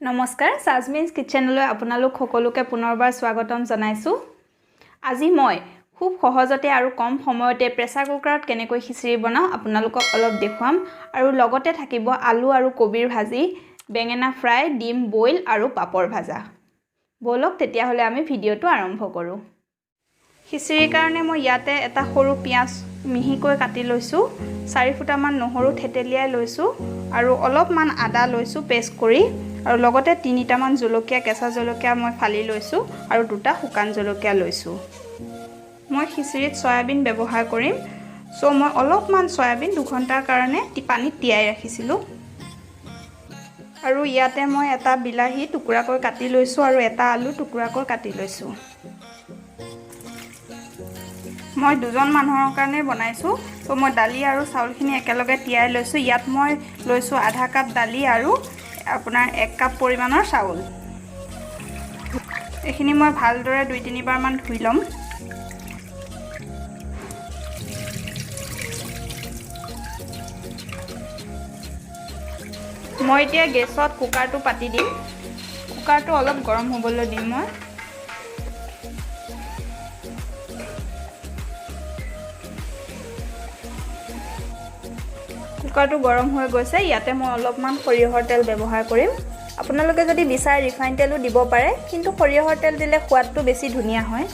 নমস্কাৰ, চাজমিনছ কিটচেনলৈ আপোনালোক সকলোকে পুনৰবাৰ স্বাগতম জনাইছোঁ। আজি মই খুব সহজতে আৰু কম সময়তে প্ৰেছাৰ কুকাৰত কেনেকৈ খিচিৰি বনাওঁ আপোনালোকক অলপ দেখুৱাম, আৰু লগতে থাকিব আলু আৰু কবিৰ ভাজি, বেঙেনা ফ্ৰাই, ডিম বইল আৰু পাপৰ ভাজা। ব'লক তেতিয়াহ'লে আমি ভিডিঅ'টো আৰম্ভ কৰোঁ। খিচিৰিৰ কাৰণে মই ইয়াতে এটা সৰু পিঁয়াজ মিহিকৈ কাটি লৈছোঁ, 4 ফুটামান নহৰু থেতেলিয়াই লৈছোঁ আৰু অলপমান আদা লৈছোঁ পেষ্ট কৰি, আৰু লগতে 3টামান জলকীয়া, কেঁচা জলকীয়া মই ফালি লৈছোঁ আৰু 2টা শুকান জলকীয়া লৈছোঁ। মই খিচিৰিত চয়াবিন ব্যৱহাৰ কৰিম, চ' মই অলপমান চয়াবিন 2 ঘণ্টাৰ কাৰণে পানীত তিয়াই ৰাখিছিলোঁ। আৰু ইয়াতে মই এটা বিলাহী টুকুৰাকৈ কাটি লৈছোঁ আৰু এটা আলু টুকুৰাকৈ কাটি লৈছোঁ। মই দুজন মানুহৰ কাৰণে বনাইছোঁ, ত' মই দালি আৰু চাউলখিনি একেলগে তিয়াই লৈছোঁ। ইয়াত মই লৈছোঁ আধা কাপ দালি আৰু আপোনাৰ 1 কাপ পৰিমাণৰ চাউল। এইখিনি মই ভালদৰে 2 তিনিবাৰমান ধুই ল'ম। মই এতিয়া গেছত কুকাৰটো পাতি দিম। কুকাৰটো অলপ গৰম হ'বলৈ দিম মই। কুকাৰটো গৰম হৈ গৈছে। ইয়াতে মই অলপমান সৰিয়হৰ তেল ব্যৱহাৰ কৰিম। আপোনালোকে যদি বিচাৰে ৰিফাইন তেলো দিব পাৰে, কিন্তু সৰিয়হৰ তেল দিলে সোৱাদটো বেছি ধুনীয়া হয়,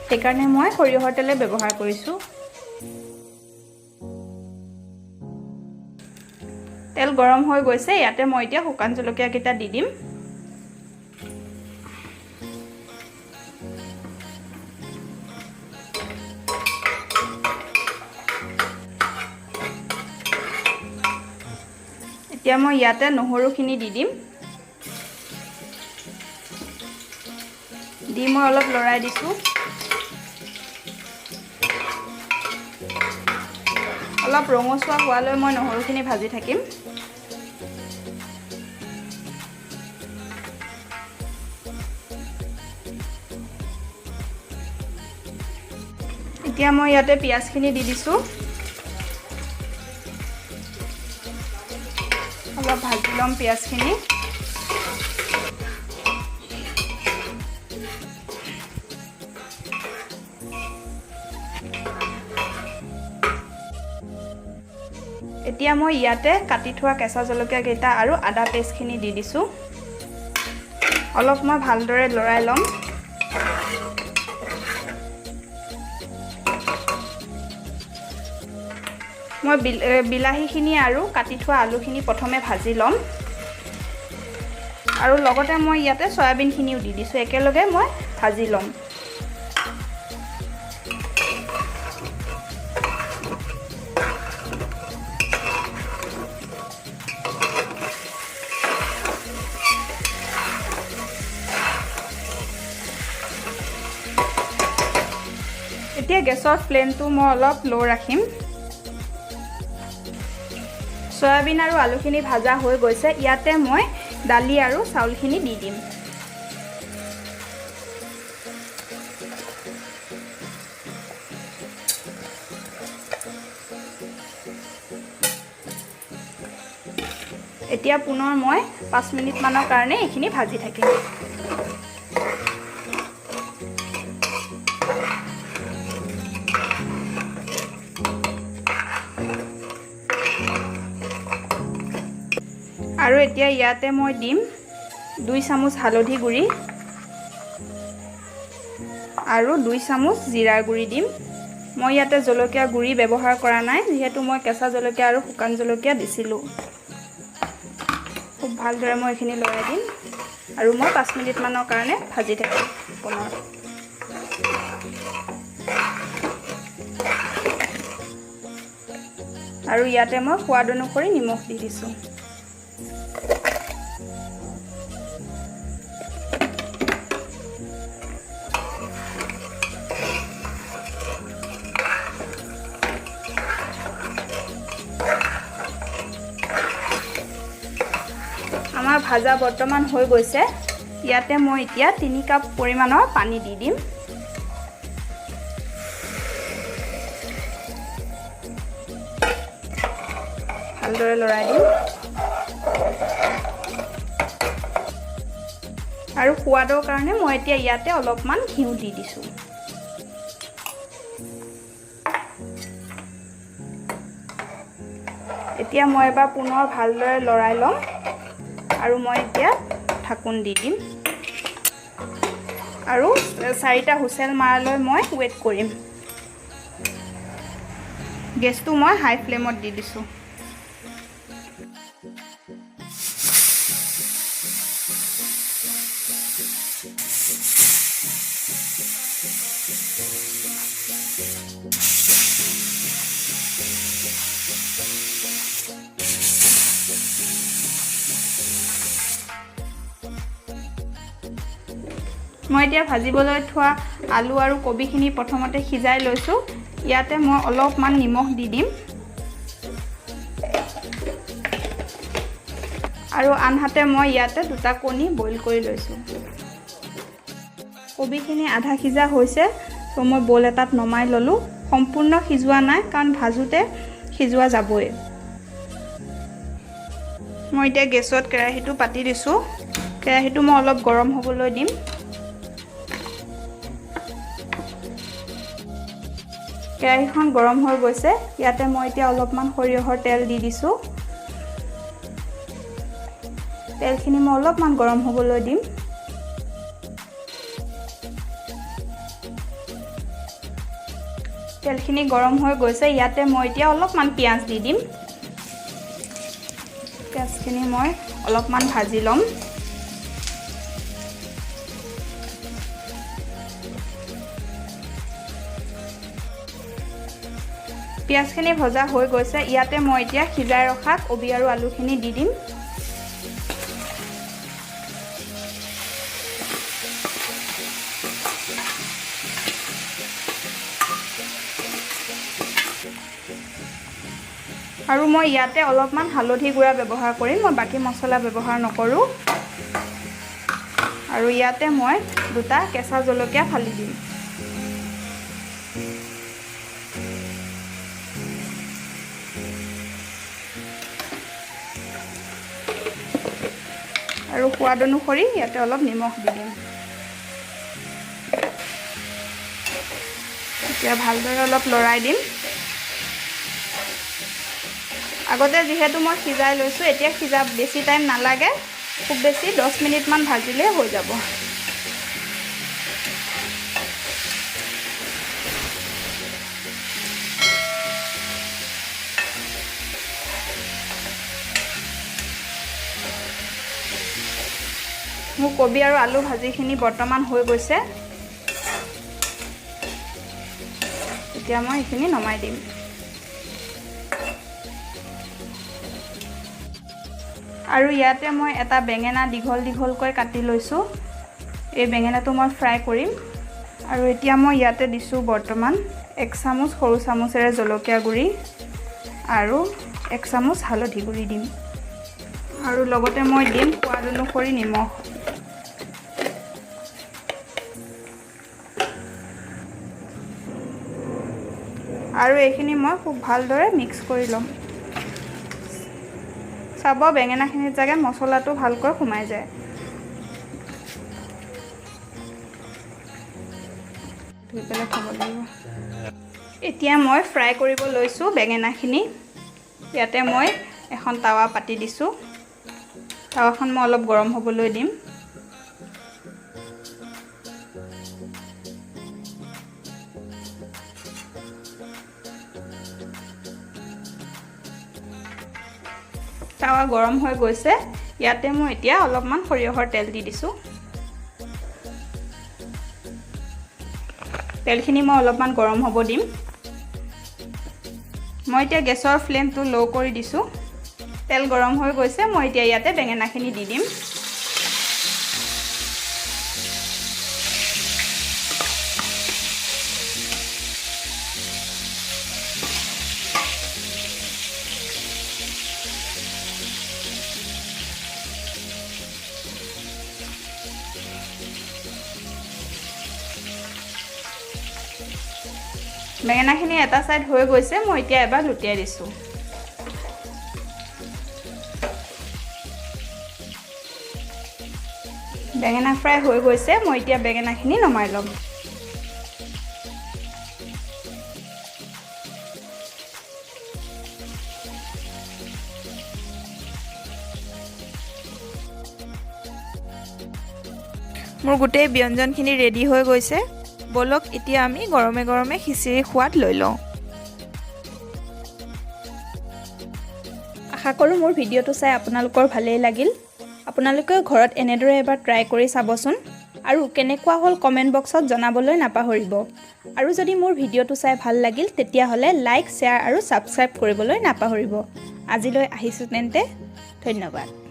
সেইকাৰণে মই সৰিয়হৰ তেলে ব্যৱহাৰ কৰিছোঁ। তেল গৰম হৈ গৈছে। ইয়াতে মই এতিয়া শুকান জলকীয়াকেইটা দি দিম। এতিয়া মই ইয়াতে নহৰুখিনি দি দিম। দি মই অলপ লৰাই দিছোঁ। অলপ ৰঙচুৱা হোৱালৈ মই নহৰুখিনি ভাজি থাকিম। এতিয়া মই ইয়াতে পিঁয়াজখিনি দি দিছোঁ। অলপ ভাজি ল'ম পিঁয়াজখিনি। এতিয়া মই ইয়াতে কাটি থোৱা কেঁচা জলকীয়া কেইটা আৰু আদা পেষ্টখিনি দি দিছোঁ। অলপ মই ভালদৰে লৰাই ল'ম। মই বিলাহীখিনি আৰু কাটি থোৱা আলুখিনি প্ৰথমে ভাজি ল'ম, আৰু লগতে মই ইয়াতে চয়াবিনখিনিও দি দিছোঁ, একেলগে মই ভাজি ল'ম। এতিয়া গেছৰ ফ্লেমটো মই অলপ ল' ৰাখিম। চয়াবিন আৰু আলুখিনি ভাজা হৈ গৈছে। ইয়াতে মই দালি আৰু চাউলখিনি দি দিম। এতিয়া পুনৰ মই 5 মিনিটমানৰ কাৰণে এইখিনি ভাজি থাকিম। আৰু এতিয়া ইয়াতে মই দিম 2 চামুচ হালধি গুড়ি আৰু 2 চামুচ জিৰাৰ গুড়ি দিম। মই ইয়াতে জলকীয়া গুড়ি ব্যৱহাৰ কৰা নাই, যিহেতু মই কেঁচা জলকীয়া আৰু শুকান জলকীয়া দিছিলোঁ। খুব ভালদৰে মই এইখিনি লৰাই দিম আৰু মই 5 মিনিটমানৰ কাৰণে ভাজি থাকিম পুনৰ। আৰু ইয়াতে মই সোৱাদ অনুসৰি নিমখ দি দিছোঁ। আমাৰ ভাজা বৰ্তমান হৈ গৈছে। ইয়াতে মই এতিয়া 3 কাপ পৰিমাণৰ পানী দি দিম। ভালদৰে লৰাই দিম। আৰু সোৱাদৰ কাৰণে মই এতিয়া ইয়াতে অলপমান ঘিউ দি দিছোঁ। এতিয়া মই এবাৰ পুনৰ ভালদৰে লৰাই ল'ম আৰু মই এতিয়া ঢাকোন দি দিম আৰু 4টা হুইচেল মাৰালৈ মই ৱেইট কৰিম। গেছটো মই হাই ফ্লেমত দি দিছোঁ। মই এতিয়া ভাজিবলৈ থোৱা আলু আৰু কবিখিনি প্ৰথমতে সিজাই লৈছোঁ। ইয়াতে মই অলপমান নিমখ দি দিম আৰু আনহাতে মই ইয়াতে 2টা কণী বইল কৰি লৈছোঁ। কবিখিনি আধা সিজা হৈছে, ত' মই ব'ল এটাত নমাই ল'লোঁ। সম্পূৰ্ণ সিজোৱা নাই, কাৰণ ভাজোঁতে সিজোৱা যাবই। মই এতিয়া গেছত কেৰাহীটো পাতি দিছোঁ। কেৰাহীটো মই অলপ গৰম হ'বলৈ দিম। কেৰাহীখন গৰম হৈ গৈছে। ইয়াতে মই এতিয়া অলপমান সৰিয়হৰ তেল দি দিছোঁ। তেলখিনি মই অলপমান গৰম হ'বলৈ দিম। তেলখিনি গৰম হৈ গৈছে। ইয়াতে মই এতিয়া অলপমান পিঁয়াজ দি দিম। পিঁয়াজখিনি মই অলপমান ভাজি ল'ম। পিঁয়াজখিনি ভজা হৈ গৈছে। ইয়াতে মই এতিয়া সিজাই ৰখা কবি আৰু আলুখিনি দি দিম। আৰু মই ইয়াতে অলপমান হালধি গুড়া ব্যৱহাৰ কৰিম, মই বাকী মছলা ব্যৱহাৰ নকৰোঁ। আৰু ইয়াতে মই 2টা কেঁচা জলকীয়া ফালি দিম। আৰু সোৱাদ অনুসৰি ইয়াতে অলপ নিমখ দি দিম। এতিয়া ভালদৰে অলপ লৰাই দিম। আগতে যিহেতু মই সিজাই লৈছোঁ, এতিয়া সিজা বেছি টাইম নালাগে, খুব বেছি 10 মিনিটমান ভাজিলেই হৈ যাব। মোৰ কবি আৰু আলু ভাজিখিনি বৰ্তমান হৈ গৈছে। এতিয়া মই এইখিনি নমাই দিম। আৰু ইয়াতে মই এটা বেঙেনা দীঘল দীঘলকৈ কাটি লৈছোঁ। এই বেঙেনাটো মই ফ্ৰাই কৰিম। আৰু এতিয়া মই ইয়াতে দিছোঁ বৰ্তমান 1 চামুচ সৰু চামুচেৰে জলকীয়া গুড়ি আৰু 1 চামুচ হালধি গুড়ি দিম। আৰু লগতে মই দিম সোৱাদ অনুসৰি নিমখ। আৰু এইখিনি মই খুব ভালদৰে মিক্স কৰি ল'ম। চাব বেঙেনাখিনিত যাতে মছলাটো ভালকৈ সোমাই যায়। ধুই পেলাই থ'ব লাগিব। এতিয়া মই ফ্ৰাই কৰিব লৈছোঁ বেঙেনাখিনি। ইয়াতে মই এখন টাৱা পাতি দিছোঁ। টাৱাখন মই অলপ গৰম হ'বলৈ দিম। টাৱা গৰম হৈ গৈছে। ইয়াতে মই এতিয়া অলপমান সৰিয়হৰ তেল দি দিছোঁ। তেলখিনি মই অলপমান গৰম হ'ব দিম। মই এতিয়া গেছৰ ফ্লেমটো ল' কৰি দিছোঁ। তেল গৰম হৈ গৈছে। মই এতিয়া ইয়াতে বেঙেনাখিনি দি দিম। বেঙেনাখিনি এটা ছাইড হৈ গৈছে। মই এতিয়া এবাৰ লুটিয়াই দিছোঁ। বেঙেনা ফ্ৰাই হৈ গৈছে। মই এতিয়া বেঙেনাখিনি নমাই ল'ম। মোৰ গোটেই ব্যঞ্জনখিনি ৰেডি হৈ গৈছে। ব'লক, এতিয়া আমি গৰমে গৰমে খিচিৰি সোৱাদ লৈ লওঁ। আশা কৰোঁ মোৰ ভিডিঅ'টো চাই আপোনালোকৰ ভালেই লাগিল। আপোনালোকেও ঘৰত এনেদৰে এবাৰ ট্ৰাই কৰি চাবচোন আৰু কেনেকুৱা হ'ল কমেণ্ট বক্সত জনাবলৈ নাপাহৰিব। আৰু যদি মোৰ ভিডিঅ'টো চাই ভাল লাগিল, তেতিয়াহ'লে লাইক, শ্বেয়াৰ আৰু ছাবস্ক্ৰাইব কৰিবলৈ নাপাহৰিব। আজিলৈ আহিছোঁ তেন্তে, ধন্যবাদ।